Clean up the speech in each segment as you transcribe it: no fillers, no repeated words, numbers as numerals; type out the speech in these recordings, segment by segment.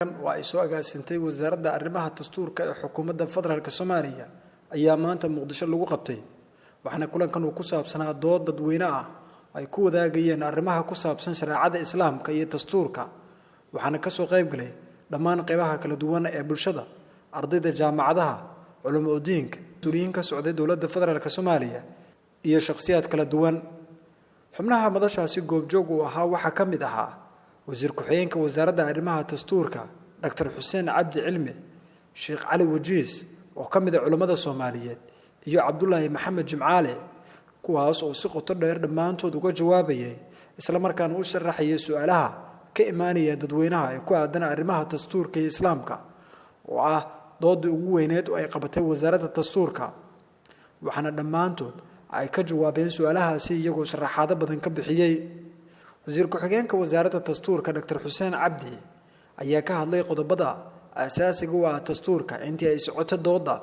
Oo ay soo agaasintay Wasaaradda Arrimaha Dastuurka ee Xukuumadda Federaalk Soomaaliya ayaa maanta Muqdisho lagu qabtay, waxaana kulankan uu ku saabsanaa dood dadweyne ah ay ku wadaagayeen arrimaha ku saabsan shareecada Islaamka iyo dastuurka. Waxaana kasoo qayb galay dhammaan qeybaha kala duwan ee bulshada, ardayda jaamacadaha, culamo udiinka, mas-uuliyiin ka socday dowladda federaalk Soomaaliya iyo shakhsiyaad kala duwan. Xubnaha madashaasi goobjoog uu ahaa waxaa ka mid ahaa wasiir ku-xigeenka Wasaaradda Arrimaha Dastuurka, Doctor Xuseen Cabdi Cilmi, Sheekh Cali Wajiis oo ka mid a culammada Soomaaliyeed, iyo Cabdulaahi Maxamed Jimcaale, kuwaas oo si qoto dheer dhammaantood uga jawaabayay islamarkaana u sharaxayay su-aalaha ka imaanaya dadweynaha ee ku aadan arrimaha dastuurka iyo Islaamka, oo ah doodii ugu weyneed oo ay qabatay Wasaaradda Dastuurka. Waxaana dhammaantood ay ka jawaabeen su-aalahaasi iyagoo sharaxaado badan ka bixiyey. Wasiir ku-xigeenka Wasaaradda Dastuurka, Doctor Xuseen Cabdi, ayaa ka hadlay qodobada asaasiga u ah dastuurka intii ay socoto dooda,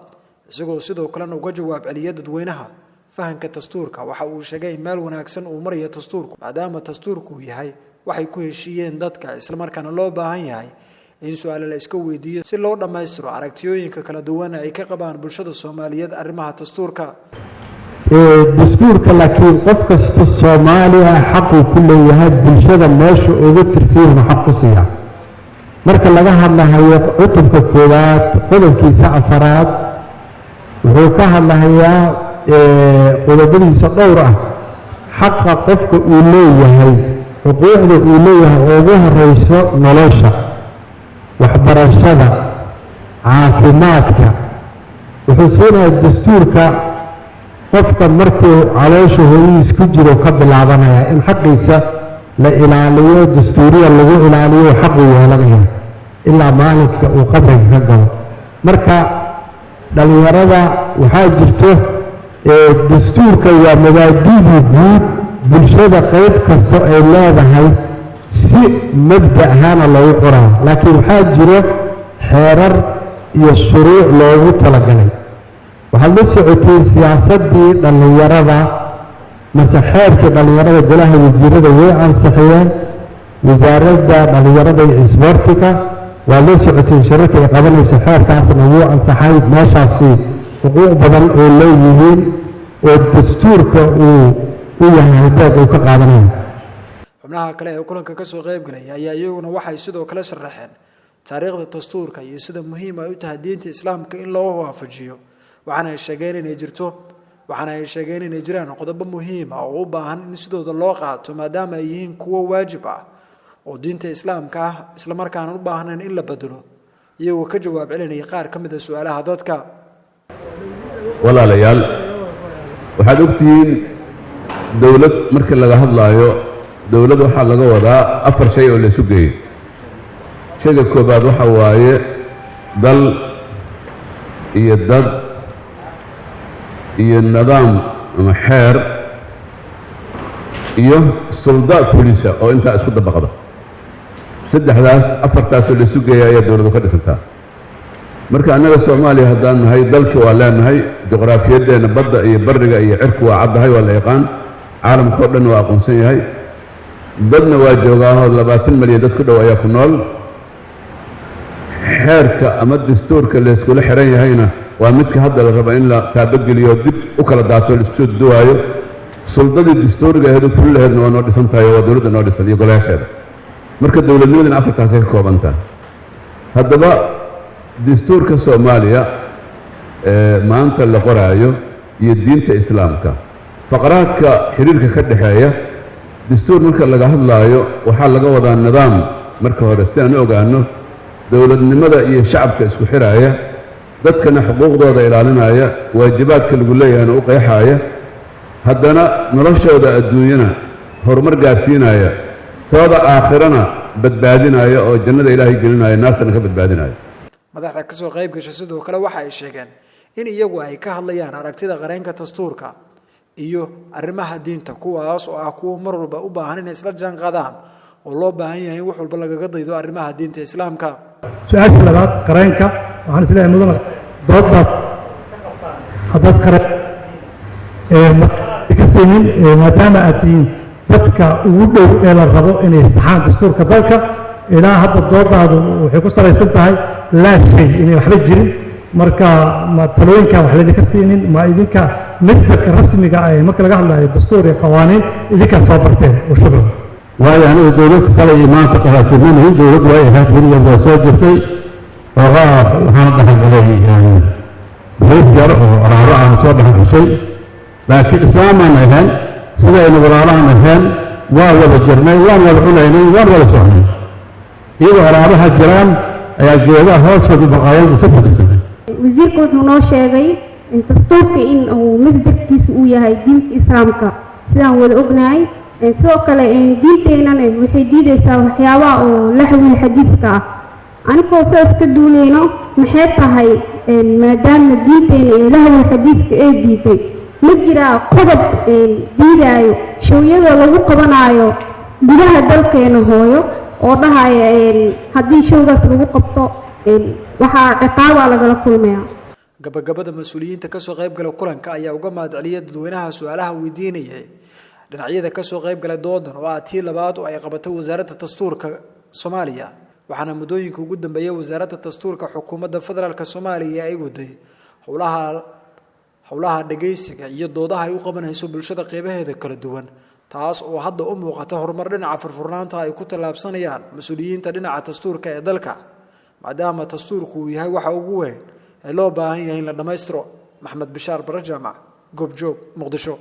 isagoo sidoo kalena uga jawaab celiya dadweynaha fahanka dastuurka. Waxa uu sheegay in meel wanaagsan uu marayo dastuurku, maadaama dastuurku yahay waxay ku heshiiyeen dadka, islamarkaana loo baahan yahay in su-aale la iska weydiiyo si loo dhammaystiro aragtiyooyinka kala duwan ay ka qabaan bulshada Soomaaliyeed arrimaha dastuurka. Dastuurka laakiin qof kasta Soomaaliya xaquu ku leeyahay, bulshada meesha uga tirsan xaq ku siiya. Marka laga hadlahayo cutubka koowaad qodobkiisa afaraad, wuxuu ka hadlahayaa qodobadiisa dhowr ah xaqa qofka uu leeyahay, xuquuqda uu leeyahay oo ugu horeyso nolosha, waxbarashada, caafimaadka. Wuxuu siinayaa dastuurka qofka markuu caloosha hooyihiis ku jiro ka bilaabanaya in xaqiisa la ilaaliyo, dastuuriya lagu ilaaliyo, xaquu yeelanaya ilaa maalinka uu qabriga ka galo. Marka dhallinyarada waxaa jirto, dastuurka waa mabaadidii guud, bulshada qayb kasta ay leedahay si mabda ahaana loogu qoraa, laakiin waxaa jiro xeerar iyo shuruuc loogu talagalay. Waxaad la socotay siyaasaddii dhallinyarada mase xeerkii dhallinyarada, golaha wasiirada way ansixiyeen. Wasaaradda Dhallinyarada iyo Isboortiga waad la socoteen shirarka ay qabanayso, xeerkaasna wuu ansaxay. Meeshaasi xuquuq badan oo leeyihiin oo dastuurka uu u yahay halbeeg uu ka qaadanayo. Xubnaha kale ee kulanka kasoo qayb galaya ayaa iyaguna waxay sidoo kale sharaxeen taariikhda dastuurka iyo sida muhiim ay u tahay diinta Islaamka in loo waafajiyo. Waxaana ay sheegeen inay jiraan qodobo muhiim ah oo u baahan in sidooda loo qaato, maadaama ay yihiin kuwo waajib ah oo diinta Islaamka ah, islamarkaana u baahnayn in la bedelo, iyagoo ka jawaab celinaya qaar ka mid a su-aalaha dadka. Walaalayaal, waxaad ogtihiin dowlad markii laga hadlaayo, dowlad waxaa laga wadaa afar shay oo la isu geeyo. Shayga koobaad waxa waaye dal iyo dad iyo nidaam ama xeer iyo sulda fulisa oo intaa isku dabaqda. Saddexdaas, afartaasoo la isu geeya ayaa dowladu ka dhisantaa. Marka annaga Soomaaliya haddaan nahay, dalki waa leenahay, juqraafiyaddeenna badda iyo barriga iyo cirku waa caddahay, waa la yaqaan, caalamka oo dhan waa aqoonsan yahay. Dadna waa joogaahoo 20 malyan dad ku dhow ayaa ku nool. Xeerka ama dastuurka layskula xiran yahayna waa midka hadda la rabo in la taabageliyo, dib u kala daato, laisku soo duwaayo. Suldadii dastuuriga ahayd oo fuli lahaydna waa noo dhisan tahay oo waa dowladda noo dhisan iyo golayaasheeda. Marka dowladnimadina afartaasay ka kooban tahay. Haddaba dastuurka Soomaaliya ee maanta la qoraayo iyo diinta Islaamka, faqraadka xiriirka ka dhexeeya. Dastuur marka laga hadlaayo waxaa laga wadaa nidaam. Marka hore si aan u ogaano dowladnimada iyo shacabka isku xiraaya, dadkana xuquuqdooda ilaalinaya, waajibaadka lagu leeyahayna u qeexaaya, haddana noloshooda adduunyana horumar gaarsiinaya, tooda aakhirana badbaadinaya oo jannada Ilaahay gelinaya, naartana ka badbaadinaya. Madaxda kasoo qayb gasha sidoo kale waxa ay sheegeen in iyagu ay ka hadlayaan aragtida qareenka dastuurka iyo arrimaha diinta, kuwaas oo ah kuwo mar walba u baahan inay isla jaan qaadaan oo loo baahan yahay in wax walba lagaga daydo arrimaha diinta Islaamka. Su-aasha labaad qareenka waxaan isleeyahay, mudana, doodbaad haddaad qareen ka siinin, maadaama aad tihiin dadka ugu dhow ee la rabo inay saxaan dastuurka dalka. Ilaa hadda doodaadu waxay ku salaysan tahay laa shay, inay waxba jirin. Marka ma talooyinkan wax laydinka siinin? Ma idinka masdarka rasmiga ah ee marka laga hadlayo dastuur iyo qawaaniin idinkaa soo barteen? Wa shukran. Waayo, anigu dowlad kale iyo maanta qabaatay ma nihin. Dowlad way ahayd weligeed, waa soo jirtay. Xoogaa waxaana dhexgalay buruuf yar oo araaro aan soo dhexgashay, laakiin islaamaan ahayn, sidaynu walaalahan ahayn, waa wada jirnay, waan wada cunaynay, waan wada socnay. Iyagoo araabaha jiraan ayaa geedaha hoostooda maqaayadu ka fadhiisanay. Wasiirka wuxuu noo sheegay in dastuurka in uu masdarkiisu uu yahay diinta Islaamka, sidaan wada ognahay. Sidoo kale diinteynana waxay diideysaa waxyaabaha oo laxwil xadiiska ah. Anigoo sidaas ka duuleyno, maxay tahay, maadaama diinteyna ee lahwil xadiiska ee diiday, ma jiraa qodob diidaayo showyada lagu qabanaayo gudaha dalkeena hooyo oo dhahaya haddii showgaas lagu qabto waxaa ciqaabaa lagala kulmaya? Gabagabada, mas-uuliyiinta kasoo qaybgala kulanka ayaa uga mahad celiyay dadweynaha su-aalaha weydiinayay dhinacyada kasoo qaybgala doodan, oo ah tii labaad oo ay qabatay Wasaaradda Dastuurka Soomaaliya. Waxaana muddooyinka ugu dambeeyay Wasaaradda Dastuurka Xukuumadda Federaalka Soomaaliya ay waday howlaha dhagaysiga iyo doodaha ay u qabanayso bulshada qeybaheeda kala duwan, taas oo hadda u muuqata horumar dhinaca furfurnaanta ay ku tallaabsanayaan mas-uuliyiinta dhinaca dastuurka ee dalka, maadaama dastuurku uu yahay waxa ugu weyn ee loo baahan yahay in la dhammaystiro. Maxamed Bishaar Bare Jaamac, Goobjoog, Muqdisho.